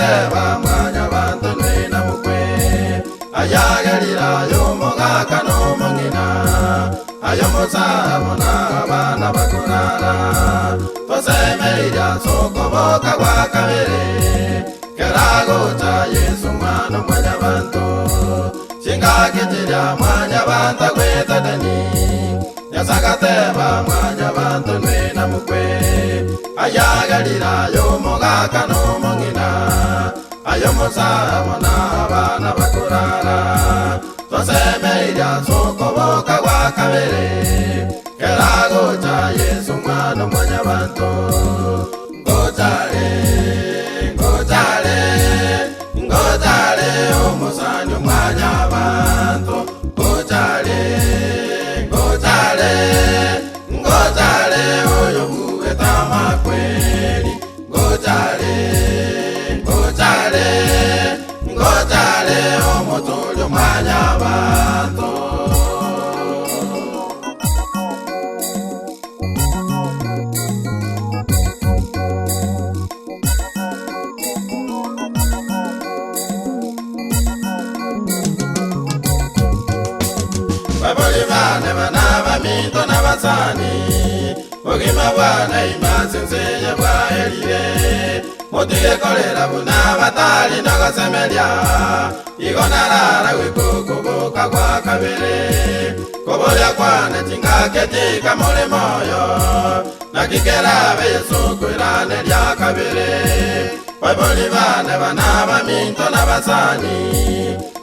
Yesakateba mwanyabanto nwe na mokwe, ayagerire aye omogaka na omong'ina, aye omosabo na abana bakorara, tosemeire ase okoboka gwa kabere, keragocha Yeso Omwana o mwanyabanto, chingaki chiria mwanyabanto agwetatani. Yeso agateba, Mwanyabanto nwe na mokwe, ayagerire aye omogaka na omong'ina, aye omosabo na abana bakorara, tosemeirie ase okoboka gwa kabere, keragocha Yeso Omwana o mwanyabanto. Ngochare, ngochare, ngochare omosani o mwanyabanto, ngochare, ngochare, ngochare oyobuete amakweri, ngochare, ngochare, ngochare omotoori o mwanyabanto. Babori bane bana baminto nabasani, Bogima bwane ime ase ense eye bwaerire, Motige korera buna batari nogosemeria, Igo narara goika okoboka gwa kabere, Koboria kwane chingaki chikamore moyo, Naki kerabe Yeso okoiraneria kabere, Baibori bane bana baminto nabasani,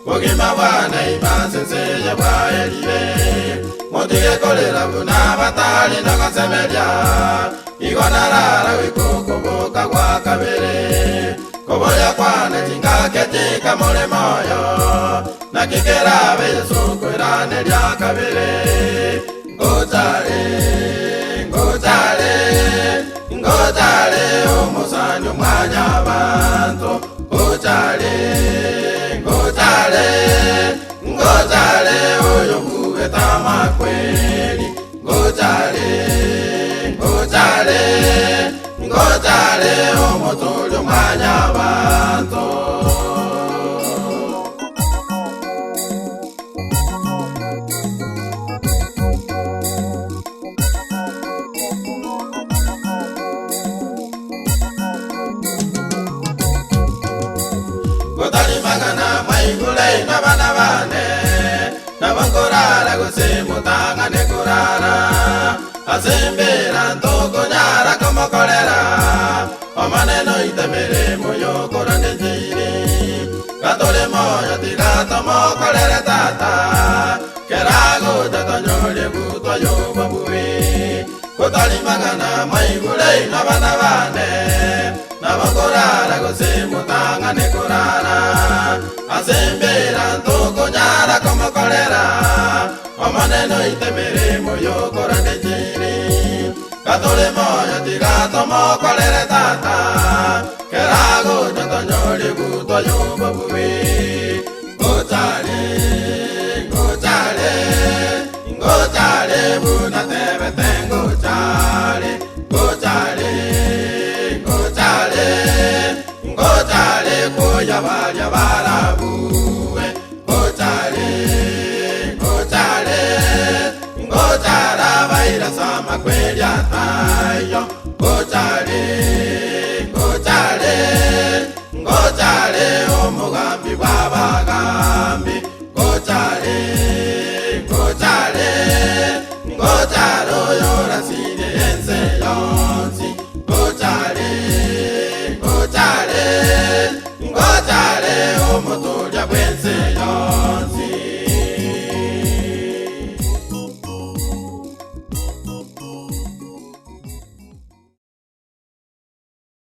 Bogima bwane ime ase ense eye bwaerire, Motige korera buna batari nogosemeria, Igo narara goika okoboka gwa kabere, Koboria kwane chingaki chikamore moyo, Naki kerabe Yeso okoiraneria kabere. Ngochare, ngochare, ngochare omosani o mwanyabanto, ngochare, ngochare, ngochare oyobuete amakweri, ngochare, ngochare, ngochare omotoori o mwanyabanto. Gotari mang'ana mwaigure inwe abana bane, nabo nkorara gose motang'ane korara, ase embera ntokonyara komokorera, Omonene oite emeremo y'okoranda enchiri. Gatore moyo tiga tomokorere Tata, keragocha tonyore gutwa y'obobui. Gotari mang'ana mwaigure inwe abana bane, nabo nkorara gose motang'ane korara, ase embera ntokonyara komokorera, Omonene oite emeremo y'okoranda enchiri. Gatore moyo tiga tomokorere Tata, Keragocha tonyore gutwa y'obobui. Ngochare, ngochare, ngochare buna tebete ngochare, ngochare, ngochare, ngochare koya baria barabue. Ngochare, ngochare, ngochare abaira ase amakweri ataiyo.